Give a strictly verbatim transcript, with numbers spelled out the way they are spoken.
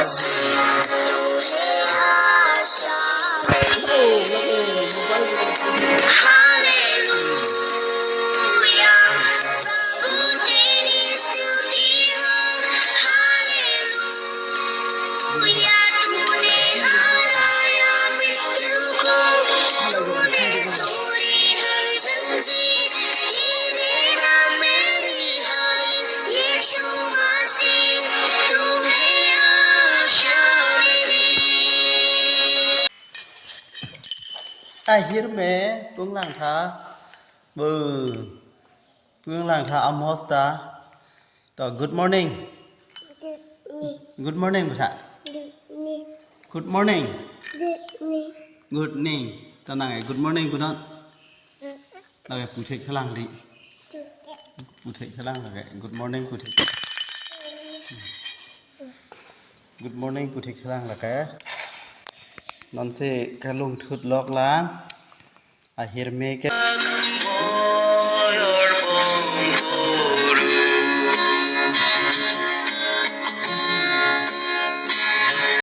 तुझे आशा मेरी। हालेलुया, प्रभु तेरी स्तुति हो। हालेलुया, तूने हराया मृत्यु को, तूने तोड़ी हर जंजीर। ये मेरा मेरी हाय, यीशु मसीह, तू है आशा मेरी। Ahirme pung langtha, bu, pung langtha amos ta. To, good morning. Good morning, butha. Good morning. Good morning. Good morning. To nang, eh, good morning, good morning. Lake puthek chelang di. Puthek chelang lake. Good morning puthek. Good morning puthek chelang lake. Nonsi kalung thut lok lang. Ahirme ke.